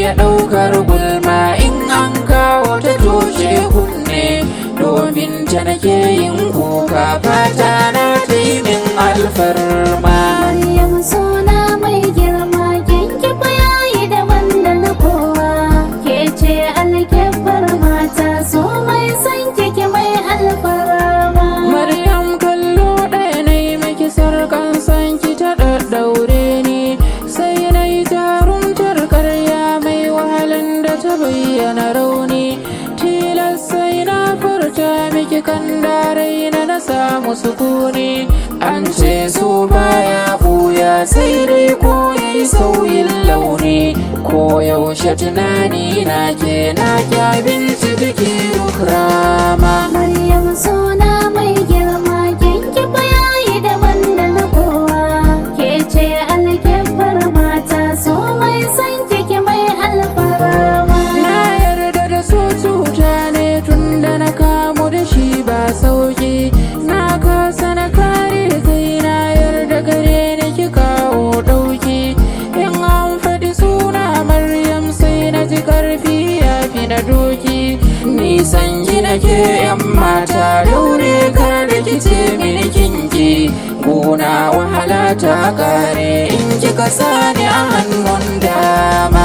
iya ɗaukar gulma in an kawo ta toshe kunne. Domin ta nake yin kuka, fata na ta yi min alfarma. Maryam suna mai girma, kinki fa yayi daban da na kowa. Ke ce alkyabbar mata, so mai san kike mai alfarma. Maryam, kallo ɗaya na yi miki, sarkan sanki ta ɗaɗɗaure ni. Sai na yi jarumtar karya mai wahalan da ta bayyana rauni. Tilas sai na furta miki kan raina na samu sukuni. An ce su baya ɓuya, sai dai ko yayi sauyin launi. Ko yaushe tunani na ke na ki, abinci jiki duk rama. Maryam suna mai girma, kinki fa yayi daban da na kowa. Ke ce alkyabbar mata, so mai san kike mai alfarma. Na yarda da so cuta ne, tun da na kamu da shi ba sauki. Na kasa na kare kai, na yarda gare ni ki kawo ɗauki. In an faɗi suna Maryam, sai na ji ƙarfi ya fi na doki. Nisan ki nake, yan mata, daure kar da kice mini kinki. Gona wahala ta kare in kika sani a hannun dama.